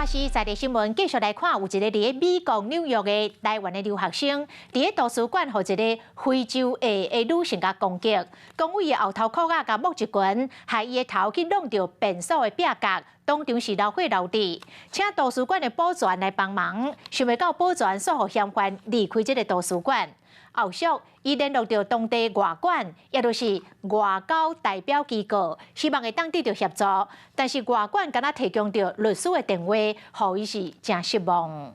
西在地新聞繼續來看，有一个佇咧美國紐約的台灣的留學生，佇咧圖書館予一个非洲裔的女性共攻擊，講伊的後頭褲仔共摸一拳，害伊的頭去挵著便所的壁角，當場是流血流滴，請圖書館的保全來幫忙，想袂到保全煞予嫌犯離開這个圖書館。後續，伊聯絡著當地外館，也就是外交代表機構，希望會當得著協助。但是外館敢若提供著律師的電話，予伊是誠失望。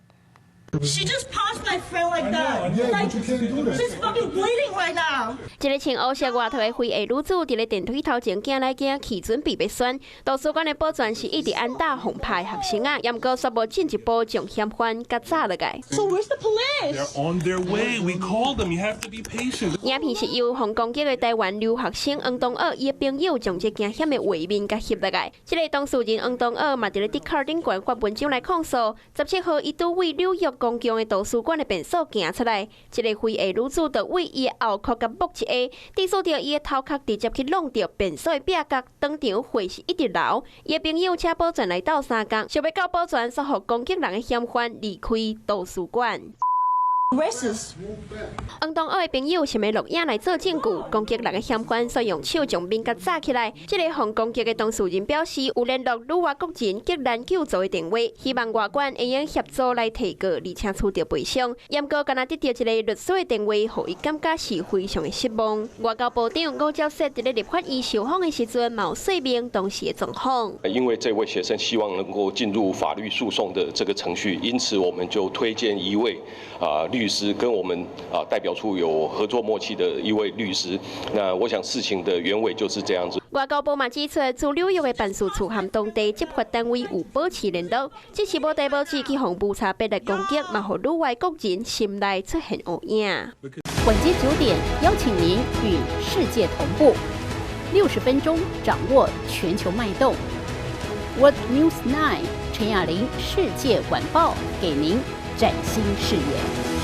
She just punched my friend like that. Like, she's fucking bleeding right now. 一个穿烏色外套的非裔女子，佇咧電梯頭前行來行去，準備欲竄。圖書館的保全是一直按打予拍的學生仔，毋過煞無進一步將嫌犯共抓落來。 So where's the police? They're on their way. We called them. You have to be patient. 影片是由予攻擊的台灣留學生黃東岳伊的朋友將這驚險的畫面共翕落來。這个當事人黃東岳嘛佇咧 Dcard 頂懸發文章來控訴，17號伊拄佇紐約公共的圖書館的便所行出來，這个非裔女子就對伊的後褲共摸一下，致使著伊的頭殼直接去挵著便所的壁角，當場血是一直流。伊的朋友請保全來鬥相共，想欲到保全煞予攻擊人的嫌犯離開圖書館。 Racist. 黃東岳的朋友想欲錄影來做證據，攻擊人的嫌犯煞用手將面共罩起來。這个予攻擊的當事人表示，有聯絡旅外國人急難救助的電話，希望外館會用協助來提告，而且取得賠償。毋過，敢若得著一个律師的電話，予伊感覺是非常的失望。外交部長吳釗燮佇咧立法院受訪的時陣，嘛有說明當時的狀況。因為這位學生希望能夠進入法律訴訟的這個程序，因此我們就推薦一位律師跟我們代表處有合作默契的一位律師。那我想事情的原委就是這樣子。外交部嘛指出，駐紐約的辦事處和當地執法單位有保持聯絡，只是無代無誌去予無差別來攻擊，嘛予旅外國人心內出現烏影。晚間9點，邀請您與世界同步，60分鐘掌握全球脈動。World News 9 陳雅玲世界晚報，給您嶄新視野。